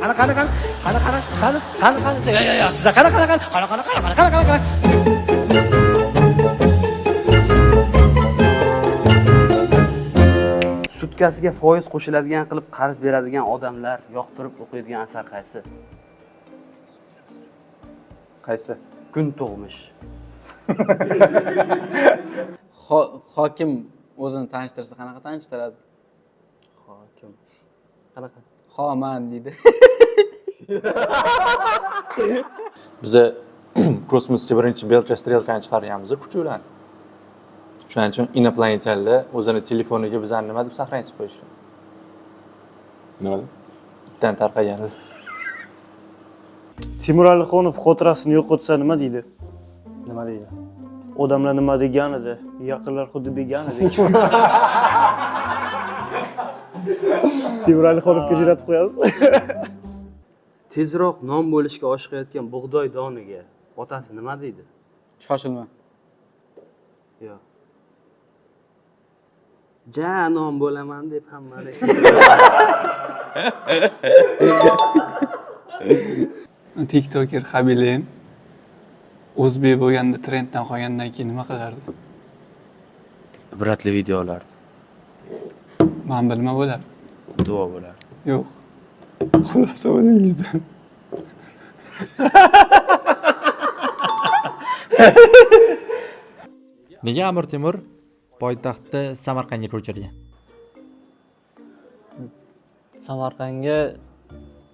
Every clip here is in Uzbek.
Qani, qani, qani, qani, qani, qani, qani, qani, yo, yo, yo, sizda qani, qani, qani, qani, qani, qani, qani, qani, qani. Sutkasiga foiz qo'shiladigan qilib qarz beradigan odamlar yoqtirib o'qiydigan asar qaysi? Qaysi? Kun tug'mish. Hokim o'zini tanishtirsa, qanaqa tanishtiradi? Hokim. Qanaqa? Homan deydi. Biza kosmosga birinchi Belka strelkani chiqarganmiz kuchi bilan. Shuning uchun inoplanetyanlar o'zini telefoniga bizani nima deb saqlanib qo'yishgan? Nima deb? Itdan tarqaganlar. Timur Alixonov xotirasini yo'qotsa, nima deydi? Nima deydi? Odamlar nima degan edi? Yaqinlar xuddi beganidek. Timur Alixonovga jo'natib qo'yamiz. Tezroq non bo'lishga oshiqayotgan bug'doy doniga otasi nima deydi? Shoshilma. Yo'q. Ja non bo'laman deb hammani. TikToker Habilin o'zbek bo'lganda trenddan qolgandan keyin nima qilardi? Ibratli video olardi. Man nima bo'lardi? Duo bo'lardi. Yo'q. Xulosa o'zingizdan. Nega Amir Temur poytaxtni Samarqandga ko'chirgan? Samarqandga,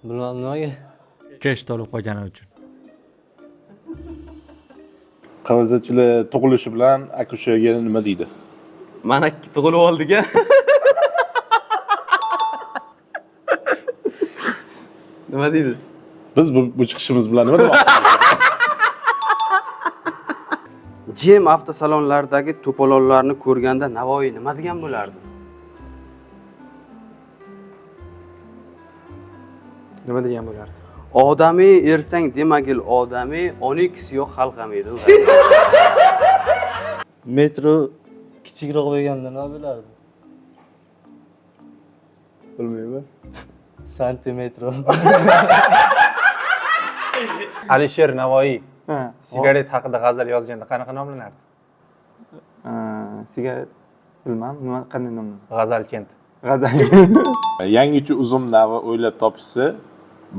bilmadim nimaga. Kesh to'lib qolgani uchun. Qirg'izchilar tug'ilishi bilan akusherga nima deydi? Mana tug'ilib oldik-a. Nima deydi? Biz bu chiqishimiz bilan nima demoqchimiz? Jem avtosalonlaridagi to'polonlarni ko'rganda Navoiy nima degan bo'lardi? Nima degan bo'lardi? Odamiy ersang demagil odamiy, oniks yo'q halqamiydi. Metro kichikroq bo'lganda nima bo'lardi? Bilmayman. Santimetro. Alisher Navoiy sigaret haqida g'azal yozganda qanaqa nomlanardi? Sigaret, bilmam, nima, qanday nomlanadi? G'azalkent. G'azal. Yangicha uzum navi o'ylab topishsa,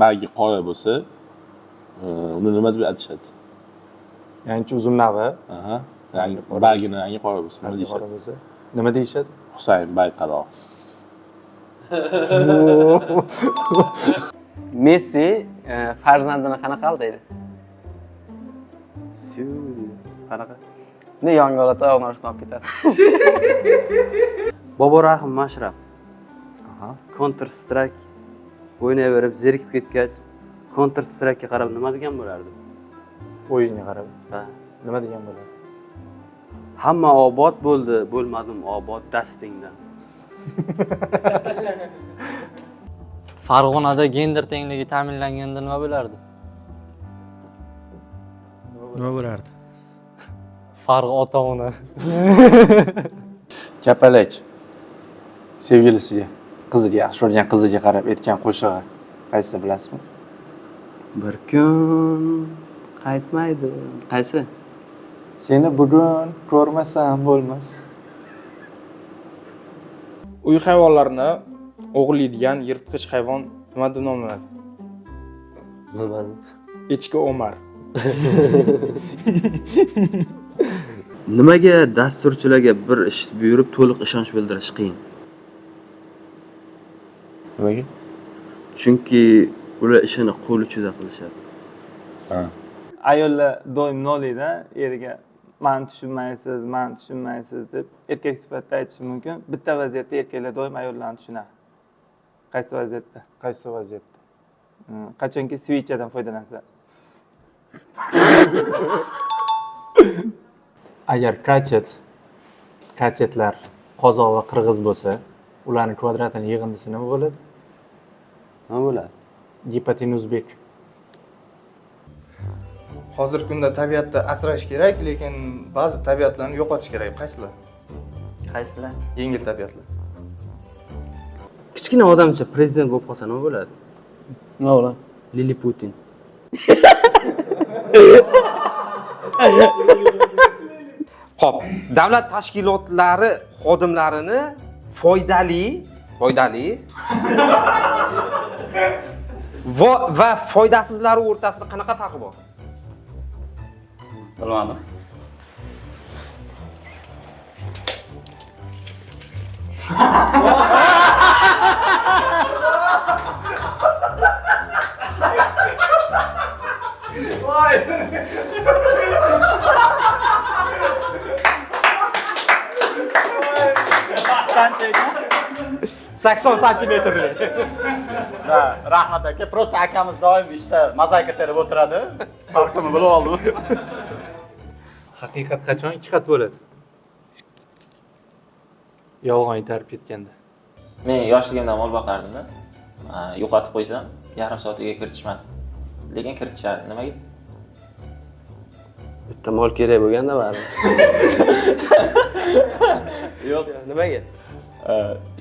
bargi qora bo'lsa, uni nima deb atashadi? Yangicha uzum navi. Aha. Bargini rangi qora bo'lsa, nima Bargi deyishadi? qora bo'lsa, nima deyishadi? Husayn Bayqaro. Messi farzandini qanaqa aldaydi? Siu, qanaqa? Ne yonga oladi, oyog'ini orasidan olib ketadi. Boborahim Mashrab. Counter Strike o'ynayverib zerikib ketgach, Counter Strike'ga qarab nima degan bo'lardi? O'yinga qarab. Ha. Nima degan bo'lardi? Hamma obod bo'ldi, bo'lmadim obod dastingdan. Farg'onada gender tengligi ta'minlanganda nima bo'lardi? Nima bo'lardi? Farg'i ota ona. Kapalak sevgilisiga, qiziga, yaxshi ko'rgan qiziga qarab aytgan qo'shig'i qaysi, bilasizmi? Bir kun qaytmaydi. Qaysi? Seni bugun ko'rmasam bo'lmas. Uy hayvonlarini o'g'irlaydigan yirtqich hayvon nima deb nomlanadi? Bilmadim. Echki Omar. Nimaga dasturchilarga bir ish buyurib to'liq ishonch bildirish qiyin? Nimaga? Chunki ular ishini qo'l uchida qilishadi. Ha. Ayollar doim noliydi eriga, mani tushunmaysiz, mani tushunmaysiz deb. Erkak sifatida aytishi mumkin. Bitta vaziyatda erkaklar doim ayollarni tushunadi. Qaysi vaziyatda? Qaysi vaziyatda? Qachonki свеча dan foydalansa. Agar katetlar qozoq va qirg'iz bo'lsa, ularni kvadratini yig'indisi nima bo'ladi? Nima bo'ladi? Gipotenuzbek. Hozirgi kunda tabiatni asrash kerak, lekin ba'zi tabiatlarni yo'qotish kerak. Qaysilar? Qaysilar? Yengil tabiatlar. Kichkina odamcha prezident bo'lib qolsa nima bo'ladi? Nima bo'ladi? Liliputin. Xo'p, davlat tashkilotlari xodimlarini foydali, foydali va foydasizlari o'rtasida qanaqa farqi bor? Bilmadim. Voy. Qancha ekan? 80 santimetrli. Ha, rahmat aka. Просто akamiz doim ishda mozaika terib o'tiradi. Farqini bilib oldim. Haqiqat qachon ikki qat bo'ladi? Yolg'on itarib ketganda. Men yoshligimdan mol boqardimda. Yo'qotib qo'ysam, yarim soat uyga kiritishmasdi. Lekin kiritishardi. Nimaga? Bitta mol kerak bo'lganda baribir. Yo'q. Nimaga?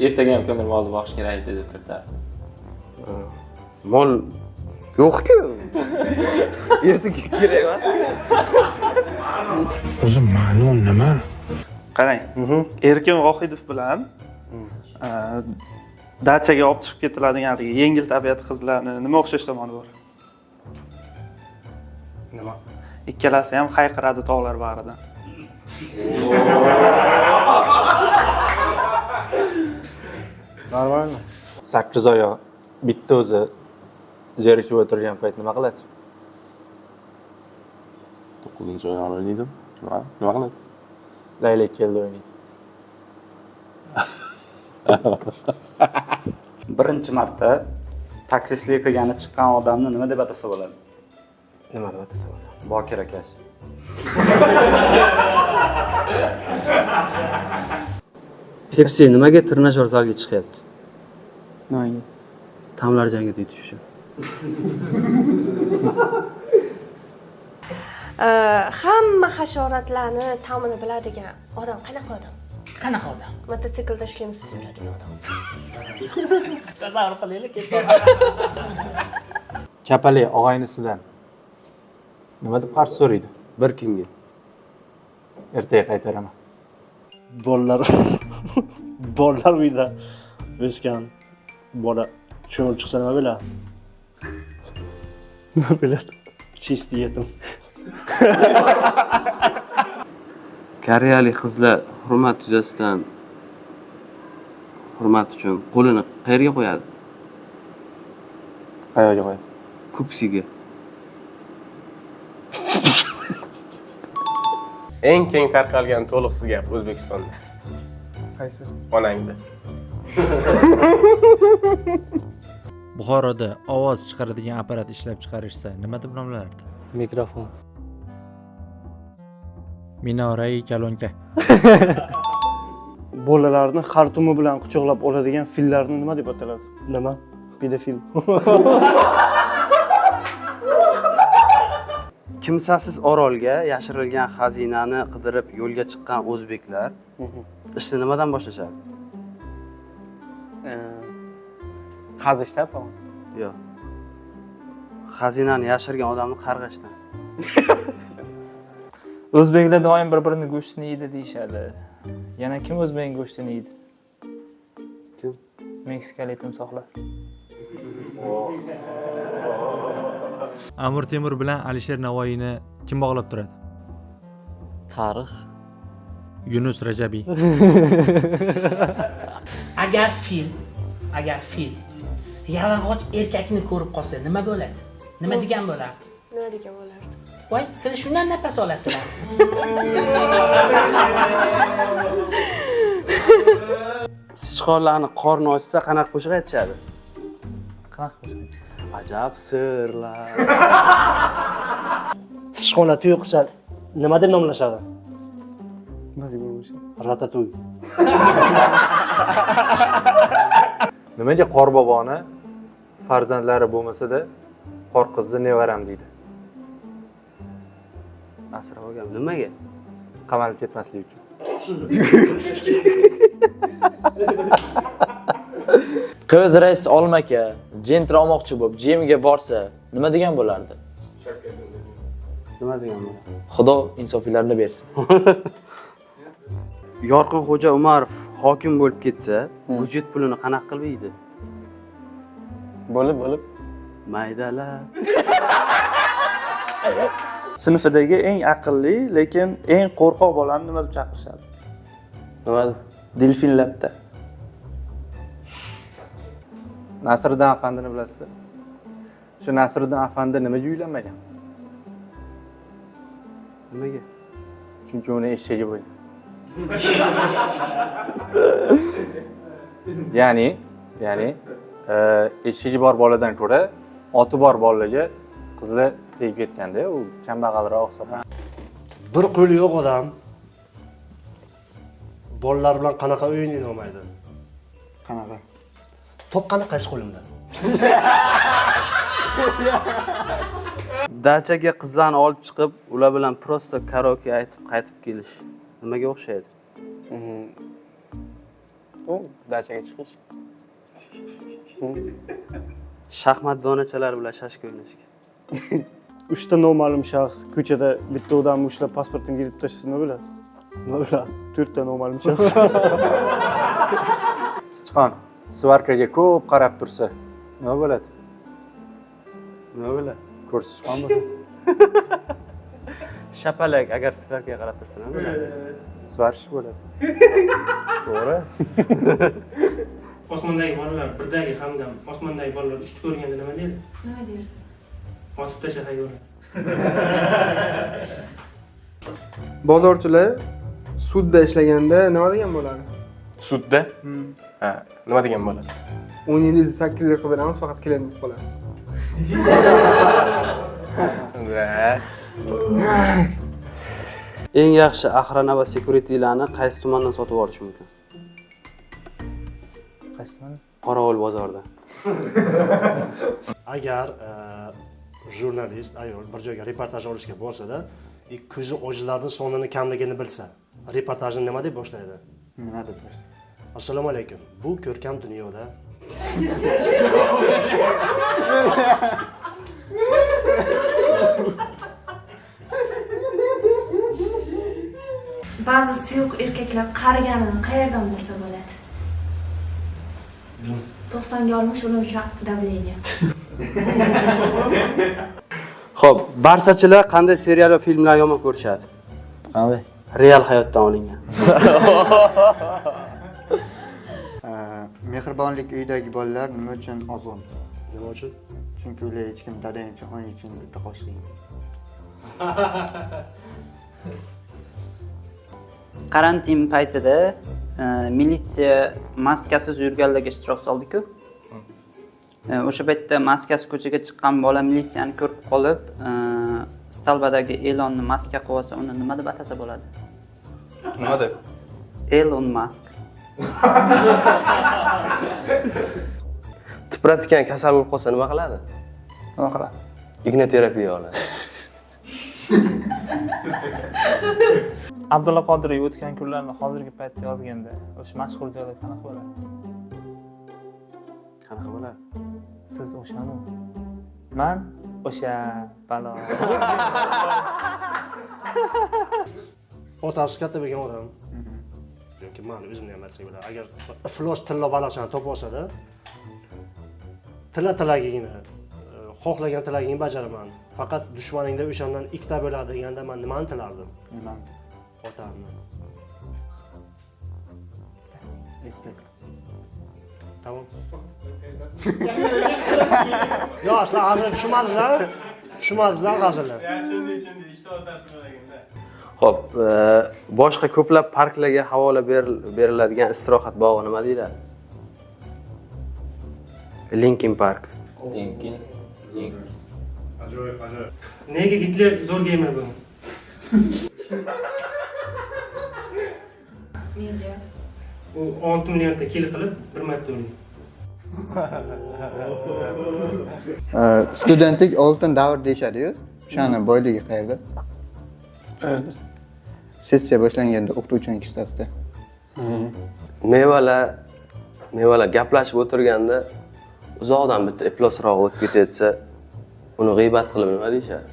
Ertaga ham ko'mir molni boqish kerak edi deb kiritardi. Mol yo'q-ku. Ertaga kerak emas. O'zi ma'no nima? Qarang, Erkin Vohidov bilan dachaga olib chiqib ketiladigan haligi yengil tabiat qizlarni nima o'xshash tomoni bor? Nima? Ikkalasi ham hayqiradi tog'lar bag'ridan. Нормально. Sakkiz oyoq bitta o'zi zerikib o'tirgan payt nima qiladi? To'qqizinchi oyog'ini o'ynaydim. Nima? Nima qiladi? Laylak keldi o'ynaydi. Birinchi marta taksistlik qilgani chiqqan odamni nima deb atasa bo'ladi? Nima deb atasa bo'ladi? Bokir akash. Pepsi nimaga trenajyor zalga chiqyapti? Nimaga? Tamlar jangida yutish uchun. Hamma hasharotlarni ta'mini biladigan odam qanaqa odam? Qanaqa odam? Mototsiklda shlemsiz yuradigan odam. Tasavvur qilaylik, ketdi. Kapalak og'aynisidan nima deb qarz so'raydi? Bir kunga. Ertaga qaytaraman. Bolalar uyda o'sgan bola cho'milib chiqsa nima bo'ladi? Nima bo'ladi? Чистый yetim. Koreyalik qizlar hurmat yuzasidan hurmat uchun qo'lini qayerga qo'yadi? Qayerga qo'yadi? Ko'ksiga. Eng keng tarqalgan to'liqsiz gap O'zbekistonda. Qaysi? Onangda. Buxoroda ovoz chiqaradigan apparat ishlab chiqarishsa, nima deb nomlanardi? Mikrofon. Minorai kalonka. Bolalarni xartumi bilan quchoqlab oladigan fillarni nima deb ataladi? Nima? Pedofil. Kimsasiz orolga yashirilgan xazinani qidirib yo'lga chiqqan o'zbeklar ishni nimadan boshlashadi? Qazishda, по-моему. Yo'q. Xazinani yashirgan odamni qarg'ashdan. O'zbeklar doim bir-birini go'shtini yeydi deyishadi. Yana kim o'zbekning go'shtini yeydi? Kim? Meksikalik timsohlar. Amir Temur bilan Alisher Navoiyni kim bog'lab turadi? Tarix. Yunus Rajabiy. Agar fil yalang'och erkakni ko'rib qolsa nima bo'ladi? Nima degan bo'lardi? Nima degan bo'lardi? Voy, sizlar shundan nafas olasizlar. Sichqonlarni qorni ochsa qanaqa qo'shiq aytishadi? Qanaqa qo'shiq aytishadi? Ajab sirlar. Sichqonlar to'y qilsa nima deb nomlashadi? Nima deb nomlashadi? Ratatuy. Nimaga Qorboboni farzandlari bo'lmasa-da qor qizni nevaram deydi? Asrab olgan. Nimaga? Qamalib ketmaslik uchun. Qiz rais Olma aka Gentra olmoqchi bo'lib GMga borsa, nima degan bo'lardi? Nima degan bo'ladi? Xudo insofinglarni bersin. Yorqinxo'ja Umarov hokim bo'lib ketsa, byudjet pulini qanaqa qilib yeydi? Bo'lib, bo'lib. Maydalab. Sinfidagi eng aqlli, lekin eng qo'rqoq bolani nima deb chaqirishadi? Nima deb? Delfinlatda. Nasriddin afandini bilasiz? Shu Nasriddin afandi nimaga uylanmagan? Nimaga? Chunki uni eshagi bo'lgan. Ya'ni eshigi bor boladan ko'ra oti bor bolaga qizlar tegib ketganda, u kambag'alroq hisoblanadi. Bir qo'li yo'q odam bolalar bilan qanaqa o'yin o'ynamaydi? Qanaqa? Topqani qaysi qo'limda? Dachaga qizlarni olib chiqib, ular bilan prosta karaoke aytib qaytib kelish nimaga o'xshaydi? U dachaga chiqish. Shaxmat donachalari bilan shashka o'ynashga. 3 ta noma'lum shaxs ko'chada bitta odamni ushlab pasportini yirib tashlasa nima bo'ladi? Nima bo'ladi? 4 ta noma'lum shaxs. Sichqon svarkaga ko'p qarab tursa nima bo'ladi? Nima bo'ladi? Ko'r sichqon bo'ladi. Shapalak agar svarkaga qarab tursa nima bo'ladi? Svarshik bo'ladi. To'g'ri. Osmondagi bolalar birdagi hamdam osmondagi bolalar uchni ko'rganda nima deydi? Nima deydi? Otib tasha hayvonlar. Bozorchilar sudda ishlaganda nima degan bo'ladi? Sudda? Ha, nima degan bo'ladi? 10 yil 8 yil qilib beramiz, faqat klient bo'lib qolasiz. Eng yaxshi axrana va securitylarni qaysi tumandan sotib olish mumkin? Qaysi tuman? Qorovul bozorida. Agar jurnalist ayol bir joyga reportaj olishga borsa-da, ko'zi ojizlarning sonini kamligini bilsa, reportajni nima deb boshlaydi? Nima deb boshlaydi? Assalomu alaykum. Bu ko'rkam dunyoda Ba'zi suyuq erkaklar qariganini qayerdan bilsa bo'ladi? 90 ga olmish ular uchun давление. Xo'p, barsachilar qanday serial va filmlarni yomon ko'rishadi? Qanday? Real hayotdan olingan. Mehribonlik uyidagi bolalar nima uchun ozg'in? Nima uchun? Chunki ular hech kim dadang uchun, onang uchun bitta qoshiq yeydi. Karantin paytida militsiya maskasiz yurganlarga shtraf soldi-ku. O'sha paytda maskasiz ko'chaga chiqqan bola militsiyani ko'rib qolib, stalbadagi Elonni maska qilib olsa, uni nima deb atasa bo'ladi? Nima deb? Elon Musk. Tipratikan kasal bo'lib qolsa nima qiladi? Nima qiladi? Igna terapiya oladi. Abdulla Qodiriy o'tgan kunlarni hozirgi paytda yozganda o'sha mashhur joylar qanaqa bo'ladi? Qanaqa bo'ladi? Siz o'shami? Man o'sha balo. Otasi katta bo'lgan odam. Yoki men o'zimni ham aytsak bo'ladi. Agar iflos tilla baliqchani topib olsa-da, tilla tilagingni, xohlagan tilagingni bajaraman. Faqat dushmaningda o'shandan ikkita bo'ladi deganda men nimani tilardim? Nimani? Otamni. Respekt. Tamam. Yo'q, sizlar hazil tushunmadingizlar? Tushunmadingizlar hazilni? Tushundik, ikkita otasi bo'laganda. Xo'p, boshqa ko'plab parklarga havola beriladigan istirohat bog'i nima deyiladi? Linkin Park. Linkin. Ajoyib, ajoyib. Nega Gitler zo'r gamer bo'lgan? Menga. U 6 millionta kill qilib bir marta o'lgan. Studentlik oltin davr deyishadi-yu. O'shani boyligi qayerda? Qayerda? Sessiya boshlanganda o'qituvchining kissasida. Mevalar Mevalar gaplashib o'tirganda uzoqdan bitta iflosroq o'tib ketayotsa, uni g'iybat qilib nima deyishadi?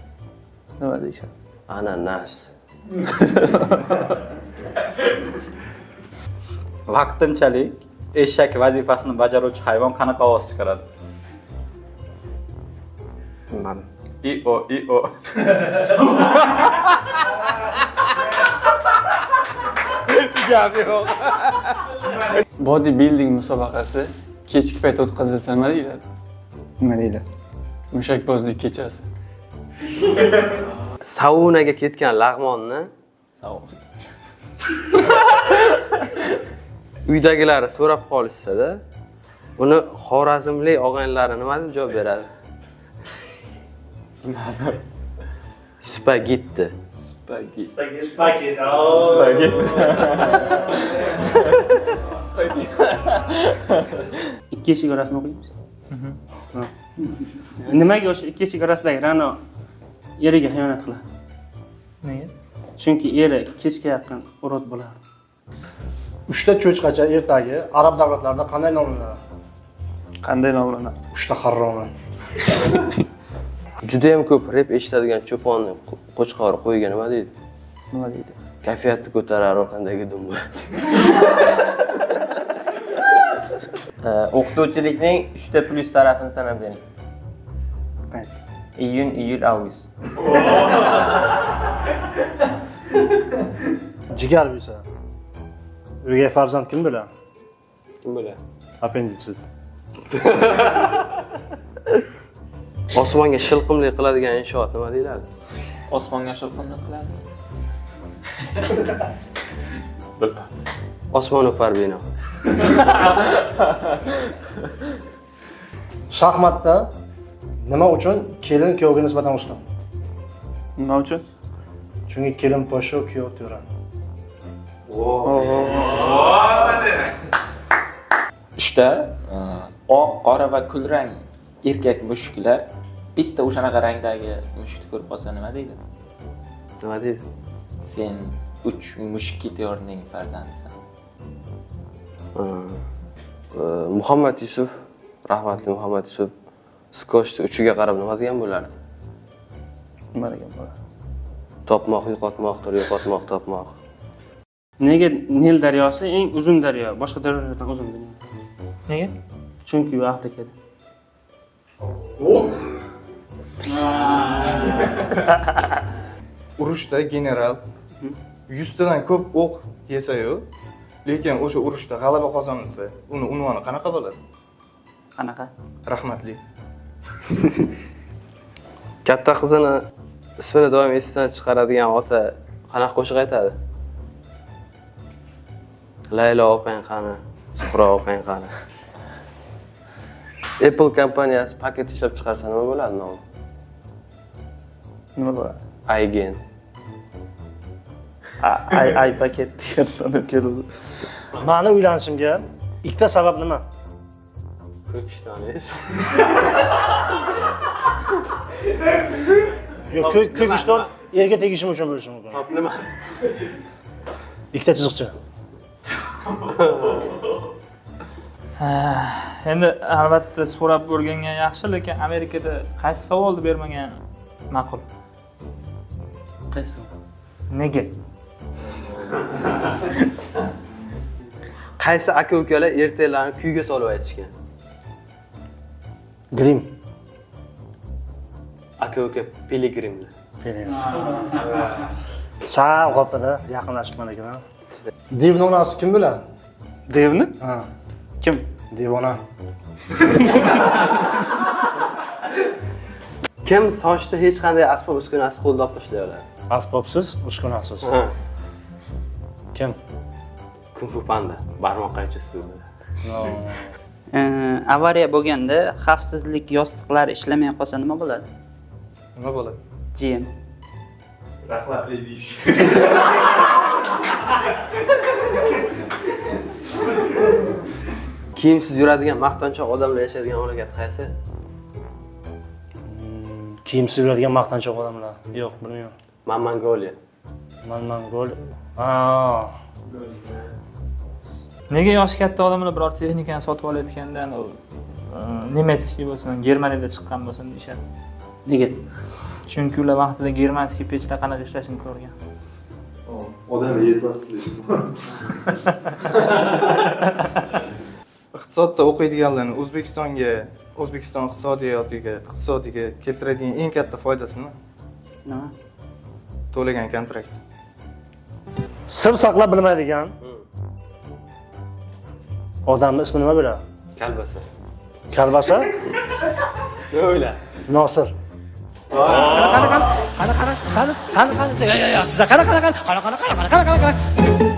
Nima deyishadi? Ananas. Vaqtinchalik eshak vazifasini bajaruvchi hayvon qanaqa ovoz chiqaradi? Bilmadim. I o i o. Gap yo'q. Bodybuilding musobaqasi kechki payt o'tkazilsa nima deyiladi? Nima deyiladi? Mushakbozlik kechasi. Saunaga ketgan lag'monni uydagilari so'rab qolishsa-da, uni xorazmlik og'aynilari nima deb javob beradi? Spagetti. Spagetti. Spagetti. Spagetti. Spagetti. Ikki eshik orasini o'qiymiz. Ha. Nimaga o'sha ikki eshik orasidagi Ra'no eriga xiyonat qiladi? Nega? Chunki eri kechga yaqin urod bo'lardi. Uchta cho'chqacha ertagi arab davlatlarida qanday nomlanadi? Qanday nomlanadi? Uchta harroma. Juda ham ko'p rep eshitadigan cho'ponni qo'chqori qo'yga nima deydi? Nima deydi? Kayfiyatni ko'tarar orqandagi dumba. O'qituvchilikning 3 ta plyus tarafini sanab bering. Qaysi? Iyun, iyul, avgust. Jigar bo'lsa, o'gay farzand kim bo'ladi? Kim bo'ladi? Appenditsit. Osmonga shilqimlik qiladigan inshoot nima deyiladi? Osmonga shilqimlik qiladi. Osmon o'par bino. Shaxmatda nima uchun kelin kuyovga nisbatan ustun? Nima uchun? Chunki kelin poshsho, kuyov to'ra. Uchta oq, qora va kulrang erkak mushuklar bitta o'shanaqa rangdagi mushukni ko'rib qolsa nima deydi? Nima deydi? Sen 3 mushketyorning farzandisan. Muhammad Yusuf, rahmatli Muhammad Yusuf skochni uchiga qarab nima degan bo'lardi? Nima degan bo'lardi? Topmoq yo'qotmoqdir, yo'qotmoq topmoq. Nega Nil daryosi eng uzun daryo, boshqa daryolardan uzun dunyoda? Nega? Chunki u Afrikada. Urushda general 100 tadan ko'p o'q yesa-yu, lekin o'sha urushda g'alaba qozonsa, uni unvoni qanaqa bo'ladi? Qanaqa? Rahmatli. Katta qizini ismini doim esidan chiqaradigan ota qanaqa qo'shiq aytadi? Laylo opang qani, Suhro opang qani. Apple kompaniyasi paket ishlab chiqarsa nima bo'ladi nomi? Nima bo'ladi? iGen. Ay paket degan keldi. Mani uylanishimga ikkita sabab nima? Ko'p ishtoningiz. Yo'q, ko'k ishton erga tegishim uchun bo'lishi mumkin. Hop, nima? Ikkita chiziqcha. Endi albatta so'rab o'rgangan yaxshi, lekin Amerikada qaysi savolni bermagan ma'qul? Qaysi? Nega? Qaysi aka-ukalar ertaklarni kuyga solib aytishgan? Grim. Aka-uka Piligrimlar. Piligrim. Sal qolibdi-da, yaqinlashib mana ekan. Devni onasi kim biladi? Devni? Ha. Kim? Devona. Kim sochda hech qanday asbob uskunasiz qo'lda olib tashlay oladi? Asbobsiz, uskunasiz. Ha. Kim? Kung Fu Panda, barmoq qaychisi. Avariya bo'lganda xavfsizlik yostiqlari ishlamay qolsa nima bo'ladi? Nima bo'ladi? GM. Rahmatli deyish. Kiyimsiz yuradigan maqtanchoq odamlar yashaydigan mamlakat qaysi? Kiyimsiz yuradigan maqtanchoq odamlar. Yo'q, bilmayman. Mongoliya. Mongoliya. Ha. Nega yoshi katta odamlar biror texnikani sotib olayotganda anavi немецкий bo'lsin, Germaniyada chiqqan bo'lsin deyishadi? Nega? Chunki ular vaqtida германский pechlar qanaqa ishlashini ko'rgan. Odam yetmaslik. Iqtisodda o'qiydiganlarni O'zbekistonga, O'zbekiston iqtisodiyotiga, iqtisodiga keltiradigan eng katta foydasi nima? Nima? To'lagan kontrakt. Sir saqlab bilmaydigan odamni ismi nima bo'ladi? Kalbasa. Kalbasa? Nima o'yla? Nosir. Qani, qani, qani, qani, qani, qani, qani, qani, qani, qani, qani, qani, qani, qani, qani, qani.